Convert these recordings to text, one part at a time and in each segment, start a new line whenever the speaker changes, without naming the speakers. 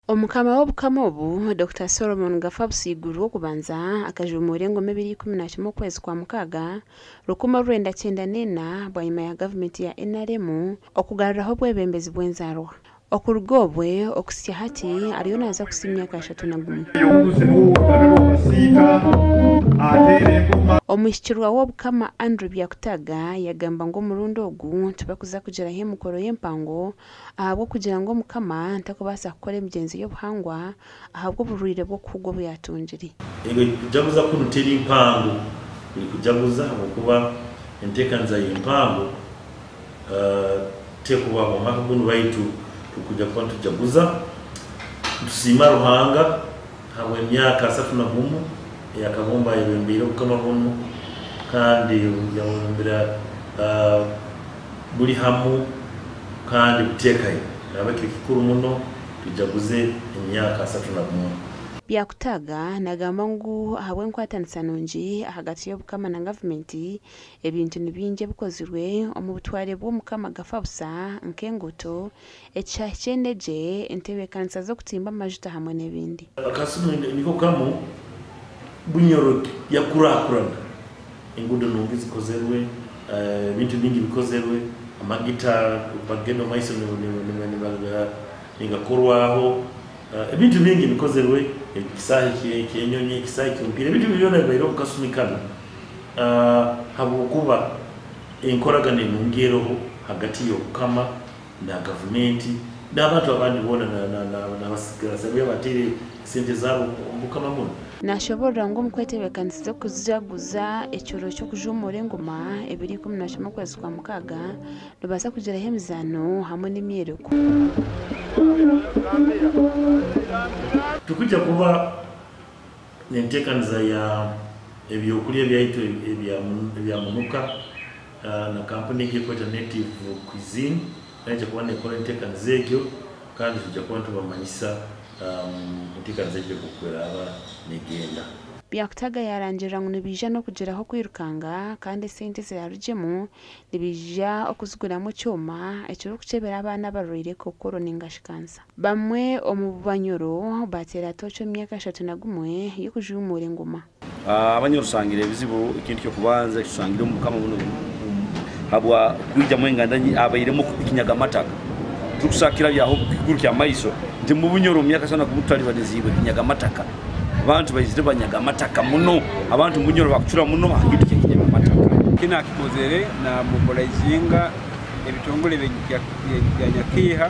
Omukama w'obukama obu, Dokita Solomon Gafa Busiiguru w'okubanza akajumuura engoma 21 okwezi kwa Mukaaga, 1994 bwanyima ya gavumenti ya NRM okugaruraho obwebembezi bw'enzaarwa. Okuruga obwe okuhitsya hati ariyo naaza kuhitsya emyaka 31. Omuhikirwa w'Obukama Andrew Byakutaga yagamba ngu omurundi ogu tibakuza kugiraho emikoro y'empango ahabw'okugira ngu Omukama takubaasa kukora emigyenzo y'obuhangwa ahabw'oburwaire bw'okuhuga obu yaatungire.
Ego kujaguza kunu teri mpango buri kujaguza ahabw'okuba enteekaniza y'empango tekubaho omwaka gunu baitu tukuja kuba nitujaguza nitusiima Ruhanga ahabw'emyaka 31 eya Kabumba ayebembeire obukama bunu kandi yabwebembera buri hamu kandi buteekaine nahabwekyo kikuru muno tujaguze emyaka 31.
Byakutaga nagamba ngu ahabw'enkwatanisa nungi ahagati y'Obukama na gavumenti, ebintu ni bingi ebikozirwe omu butware bw'Omukama Gafabusa nk'enguuto, ekishaayi ky'endegye, entebeekanisa z'okutimba amajuta hamwe n'ebindi.
Akasumi niko kamu Bunyoro yakurakurana, enguudo nungi zikozerwe, ebintu bingi bikozerwe, amagita bagenda omu maiso nigakorwaho, ebintu bingi bikozerwe, ekisaahi ky'enyonyi, ekisaahi ky'omupiira, ebintu byona bibaireho omu kasumi kanu habwokuba enkoragana enungi eroho hagati y'Obukama na gavumenti n'abantu abandi boona n'abasigazi abateire sente zaabo omu Bukama bunu.
Nashoboorora ngu omu kwetebeekanisiza okujaguza ekiro ky'okujuumuura engoma 11 okwezi kwa Mukaaga, nibabaasa kugiraho emizaano hamwe n'emyoreko.
Tikwija kuba n'enteekaniza ya ebyokurya byaitu ebya munuka na kampuni egi erikwetwa Native Cuisine neija kuba neekora enteekaniza egyo kandi twija kuba nitubamanyisa enteekaniza egyo nk'oku eraaba neegyenda.
Byakutaga yaarangirira ngu nibaija n'okugiraho okwirukanga kandi esente eziraarugyemu nibaija okuziguramu ekyoma ekirikukyebera abaana abarwaire ekookoro ningashi kansa. Bamwe omu Banyoro baateera tooci omu myaka 31 y'okujuumuura engoma.
Abanyoro tusangire ebizibu, ekintu ky'okubanza ekitusangire omu bukama bunu habwa kwijamu enganda habairemu ekinyaga amataka. Turikusakira byaho kikuru kya maiso nti mu Bunyoro omu myaka 31 tutalibanizibwe ekinyaga amataka. Abantu baizire banyaga amataka muno, abantu mu Bunyoro bakucura muno aha kintu ky'ekinyaga amataka.
Eki naakikozere naamobolaizinga ebitongore bya nyakiiha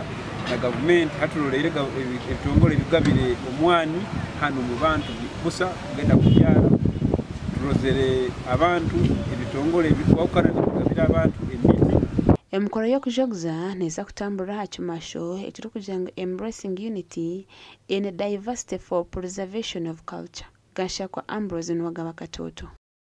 na gavumenti. Hati turoleire ebitongore bigabire omwani hanu omu bantu busa kugenda kubyara. Turozere abantu ebitongore ebikwahukana nibigabira abantu emiti.
Emikoro y'okujaguza neeza kutamburira aha kimasho ekirikugira ngu Embracing Unity in Diversity for Preservation of Culture. Gashakwa Ambrose Niwagaba Katoto.